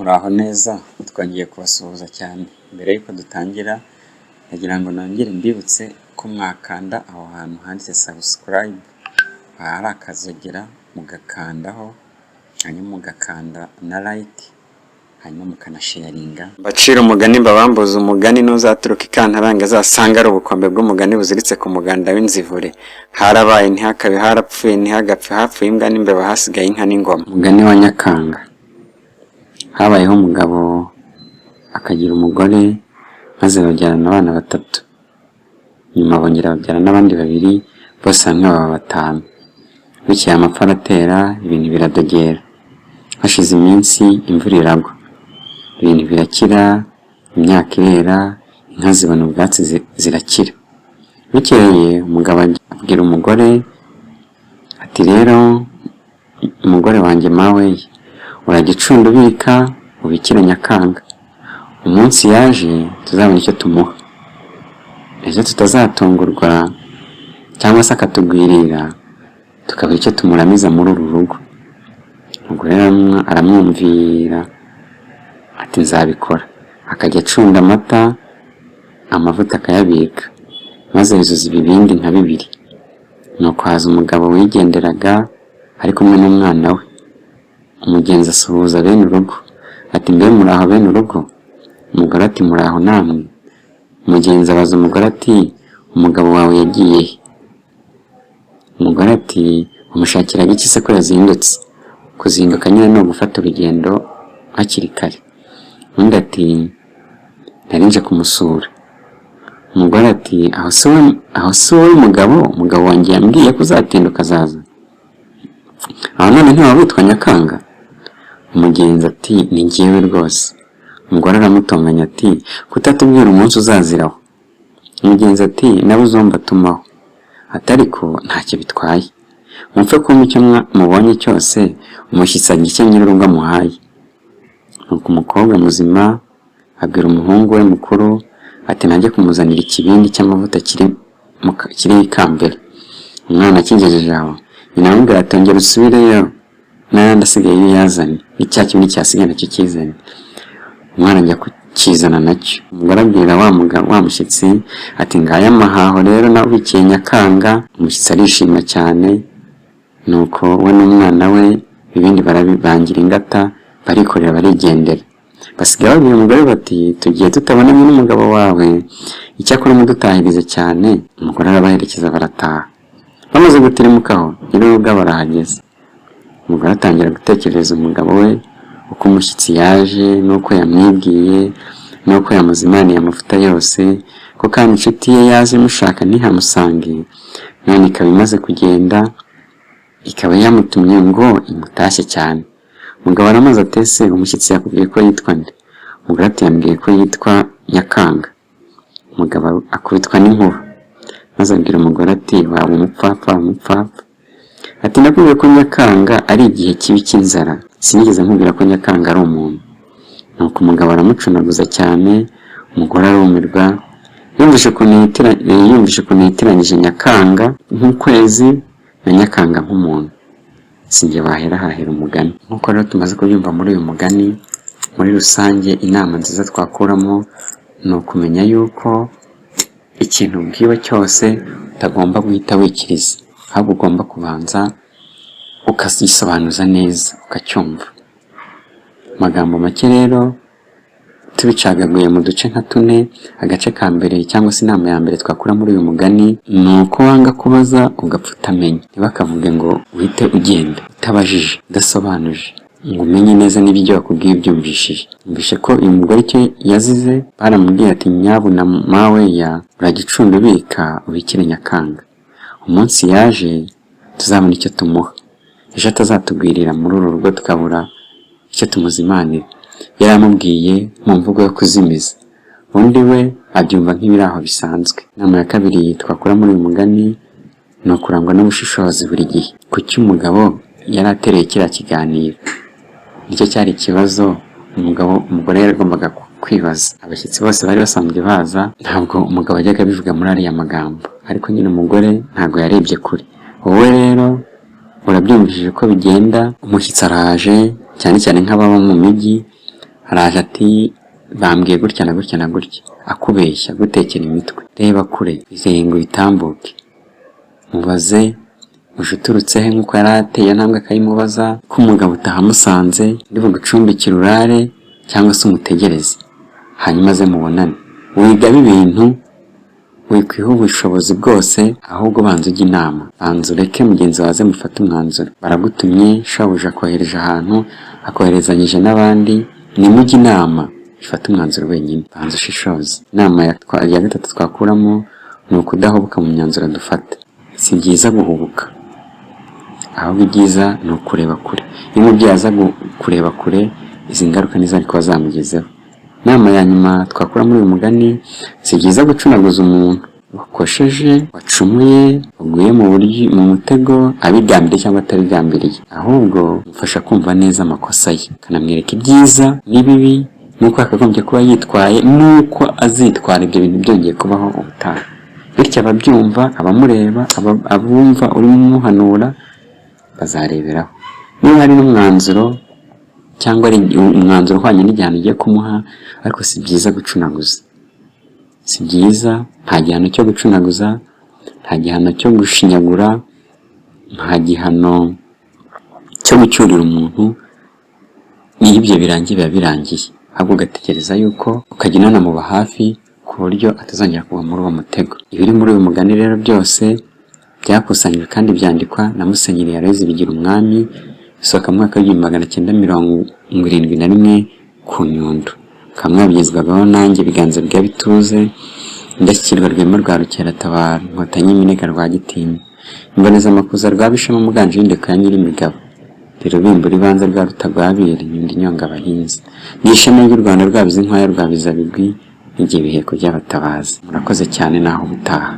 Muraho neza, twongeye kubasuhuza cyane. Mbere y'uko dutangira, ndagira ngo nongere mbibutse ko mwakanda aho hantu handitse subscribe, ahari akazogera mugakandaho, hanyuma mugakanda na like, hanyuma mukanasharinga. Mbacira umugani, mbabambuze umugani, n'uzaturuka i Kantarange azasanga ari ubukombe bw'umugani buziritse ku muganda w'inzivure. Harabaye ntihakabe, harapfuye ntihagapfe, hapfuye imbwa n'imbeba, hasigaye inka n'ingoma. Umugani wa Nyakanga. Habayeho umugabo akagira umugore, maze babyarana abana batatu. Nyuma bongera babyara n'abandi babiri, bose hamwe baba batanu. Bukeye amapfa aratera, ibintu biradogera. Hashize iminsi imvura iragwa, ibintu birakira, imyaka irera, inka zibona ubwatsi zirakira. Bukeye umugabo abwira umugore ati: "Rero umugore wanjye, mawe, urajya ucunda ubika, ubikire Nyakanga. Umunsi yaje tuzabona icyo tumuha, ejo tutazatungurwa cyangwa se akatugwirira, tukabura icyo tumuramiza muri uru rugo." Umugore aramwumvira ati: "Nzabikora." Akajya acunda amata, amavuta akayabika, maze yuzuza ibibindi nka bibiri. Nuko haza umugabo wigenderaga ari kumwe n'umwana we. Umugenzi asuhuza bene urugo ati: "Mbe muraho, bene urugo?" Umugore ati: "Muraho namwe." Umugenzi abaza umugore ati: "Umugabo wawe yagiye he?" Umugore ati: "Umushakiraga iki se ko yazindutse?" Kuzinduka nyine ni ugufata urugendo hakiri kare. Undi ati: "Nari nje kumusura." Umugore ati: "Aho si wowe mugabo umugabo wanjye yambwiye ko uzatinda ukazaza? Aho none ntiwaba witwa Nyakanga?" Umugenzi ati: "Ni njyewe rwose." Umugore aramutonganya ati: "Kutatubwira umunsi uzaziraho?" Umugenzi ati: "Nabuze uwo mbatumaho." Ati: "Ariko ntacyo bitwaye, mupfe kumpa icyo mubonye cyose, umushyitsi agira icyo nyir'urugo amuhaye." Nuko umukobwa muzima abwira umuhungu we mukuru ati: "Najye kumuzanira ikibindi cy'amavuta kiri ikambere." Umwana akigejeje aho, nyina aramubwira ati: "Ongera usubireyo, n'ayandi asigaye uyazane, ni cya kibindi cyasigaye nacyo kizane." Umwana ajya kukizana nacyo. Umugore abwira wa mugabo, wa mushyitsi, ati: "Ngaya amahaho rero nabikiye Nyakanga." Umushyitsi arishima cyane. Nuko we n'umwana we ibindi barabibangira ingata, barikorera, barigendera. Basigaye babwira umugore bati: "Tugiye tutabonanye n'umugabo wawe, icyakora mudutahirize cyane." Umugore arabaherekeza, barataha. Bamaze gutirimukaho, nyir'urugo barahageze. Umugore atangira gutekerereza umugabo we uko umushyitsi yaje, n'uko yamwibwiye, n'uko yamuzimaniye amavuta yose, ko kandi inshuti ye yaje imushaka ntihamusange, none ikaba imaze kugenda, ikaba yamutumye ngo imutashye cyane. Umugabo aramaze ati: "Ese umushyitsi yakubwiye ko yitwa nde?" Umugore ati: "Yambwiye ko yitwa Nyakanga." Umugabo akubitwa n'inkuba, maze abwira umugore ati: "Waba umupfapfa, umupfapfa." Ati: "Nakubwiye ko Nyakanga ari igihe kibi cy'inzara, sinigeze nkubwira ko Nyakanga ari umuntu." Nuko umugabo aramucunaguza cyane, umugore arumirwa. Yumvishe ukuntu yitiranyije Nyakanga nk'ukwezi na Nyakanga nk'umuntu. Sinjye wahera hahera umugani. Nk'uko rero tumaze kubyumva muri uyu mugani, muri rusange inama nziza twakuramo ni ukumenya yuko ikintu ubwiwe cyose utagomba guhita wikiriza, ahubwo ugomba kubanza ukagisobanuza neza, ukacyumva. Amagambo make rero, tubicagaguye mu duce nka tune, agace ka mbere cyangwa se inama ya mbere twakura muri uyu mugani ni uko wanga kubaza ugapfa utamenya. Ntibakavuge ngo uhite ugenda utabajije, udasobanuje, ngo umenye neza niba ibyo bakubwiye ubyumvishije. Yumvishe ko uyu mugore icyo yazize, baramubwiye ati: "Nyabuna mawe, ya uragicunda ubika, ubikire Nyakanga. Umunsi yaje tuzabona icyo tumuha, ejo atazatugwirira muri uru rugo tukabura icyo tumuzimanira." Yari amubwiye mu mvugo yo kuzimiza, undi we abyumva nk'ibiri aho bisanzwe. Inama ya kabiri twakura muri uyu mugani ni ukurangwa n'ubushishozi buri gihe. Kuki umugabo yari atereye kiriya kiganiro? Nicyo cyari ikibazo umugabo umugore yagombaga kwibaza. Abashyitsi bose bari basanzwe baza, ntabwo umugabo yajyaga abivuga muri ariya magambo, ariko nyine umugore ntabwo yarebye kure. Wowe rero urabyumvishije ko bigenda, umushyitsi araje, cyane cyane nk'ababa mu mijyi. Araje ati: "Bambwiye gutya na gutya na gutya," akubeshya, agutekera imitwe. Reba kure, irenga uyitambuke. Mubaze uje uturutse he, nk'uko yari ateye intambwe akayimubaza, ko umugabo utahamusanze, ndi bugucumbikire urare cyangwa se umutegereze hanyuma aze mubonane. Wigaba ibintu, wikwiha ubushobozi bwose, ahubwo banza ujye inama, banza ureke mugenzi wawe aze mufate umwanzuro. Baragutumye, shobuja akohereje ahantu, akoherezanyije n'abandi, nimujye inama, ifate umwanzuro wenyine, banza ushishoze. Inama ya gatatu twakuramo ni ukudahubuka mu myanzuro dufata. Si byiza guhubuka, ahubwo ibyiza ni ukureba kure. Iyo umubyeyi aza kureba kure, izi ngaruka ntizari kuba zamugezeho. Inama ya nyuma twakura muri uyu mugani: si byiza gucunaguza umuntu wakosheje, wacumuye, waguye mu mutego, abigambiriye cyangwa atabigambiriye, ahubwo umufasha kumva neza amakosa ye, akanamwereka ibyiza n'ibibi, n'uko yakagombye kuba yitwaye, n'uko azitwara ibyo bintu byongeye kubaho ubutaha. Bityo ababyumva, abamureba, abumva urimo umuhanura bazareberaho. Niba hari n'umwanzuro cyangwa ari umwanzuro uhwanye n'igihano ugiye kumuha, ariko si byiza gucunaguza, si byiza. Nta gihano cyo gucunaguza, nta gihano cyo gushinyagura, nta gihano cyo gucyurira umuntu. Niyo ibyo birangiye, biba birangiye, ahubwo ugatekereza yuko ukajya unanamuba hafi ku buryo atazongera kugwa muri uwo mutego. Ibiri muri uyu mugani rero byose byakusanyijwe kandi byandikwa na Musenyeri Aloys Bigirumwami, bisohoka mu mwaka w'1971 ku Nyundo. Bikaba mwabigezwagaho nanjye, Biganza bya Bituze, Indashyikirwa Rwema rwa Rukeratabara, Inkotanyi y'iminega rwa Gitinya, Imbonezamakuza rwa Bishema, Muganje w'Indeko ya Nyirimigabo, Rubimbura ibanze rwa Rutagwabira, Inyundo inyonga abahinzi. Ni ishema ry'u Rwanda, rwabize inkwaya, rwa Bizabigwi, n'igihe ibiheko by'abatabazi. Murakoze cyane, naho ubutaha.